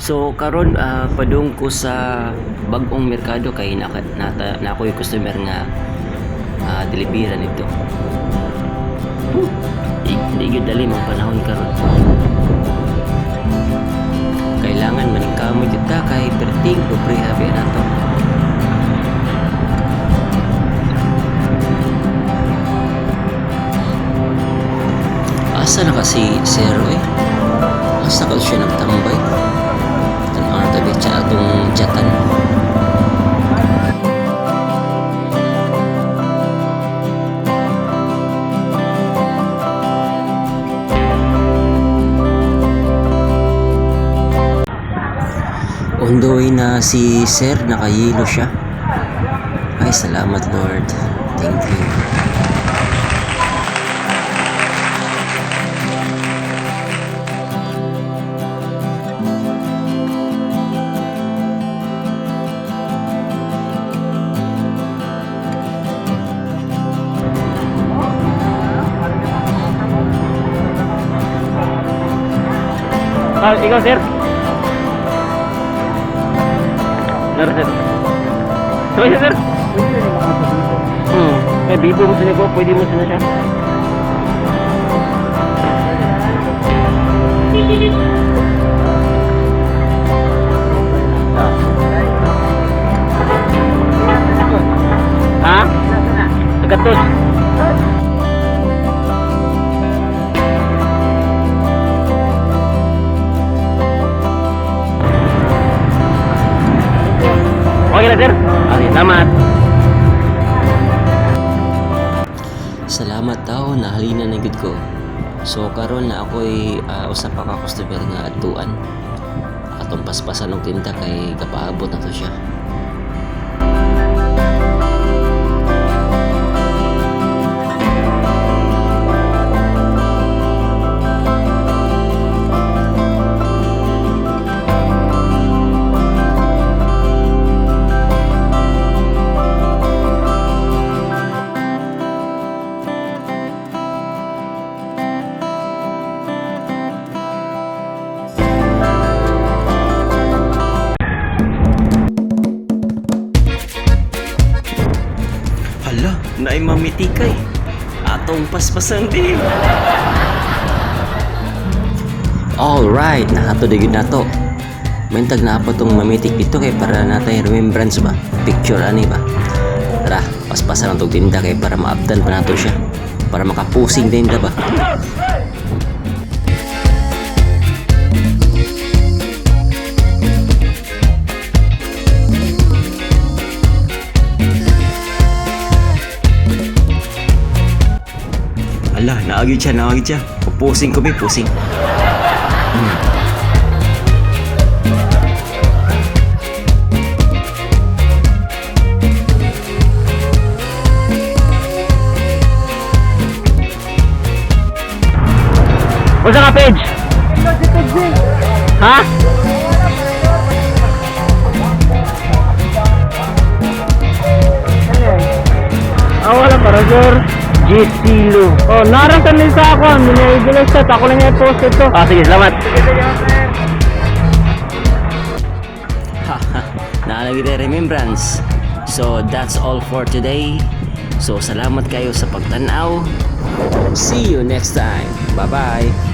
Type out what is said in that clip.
So karon padung ko sa bag-ong merkado kay naka, nata, na ako'y customer nga deliveran nito. Whew. Di gyud dali mang panahon karon. Kailangan maningkamot jud ta kay perting pobre habi nato. Asa na kasi sir eh? Asa ka siya nagtambay? Tanaw na tabi siya atong chatan. On the way na si sir, nakayilo siya. Ay, salamat, Lord. Thank you. Ah, ikaw, sir? Nara, sir. Sabay siya, sir? Eh, bibo mo sila ko. Pwede mo sila siya. Ha? Tagatos. Okay na, sir? Okay, salamat. Salamat tao, nahalina na gud ko. So karon na ako'y usa pa ka customer nga adtuan. Atong paspasan og tinda kay kapaabot na to siya. Hala, naay mamitikay. Atong paspasan din. Alright, nakato gyud nato. Mentag na po tong mamitik dito kay para natay remembrance ba? Picture ani ba? Tara, paspasan ang tog tinda kay para maabdan pa nato siya. Para makapusing din ta ba? Ala, naagid siya, naagid siya. Pusing ko, may pusing. Unsa ka page? Ha? Ah, wala para, sir. Gisilo. Oh, narang din sa ako. Minay sa ako lang yung post ito. Ah, sige, salamat. Naalagay tayo remembrance. So, that's all for today. So, salamat kayo sa pagtanaw. See you next time. Bye-bye.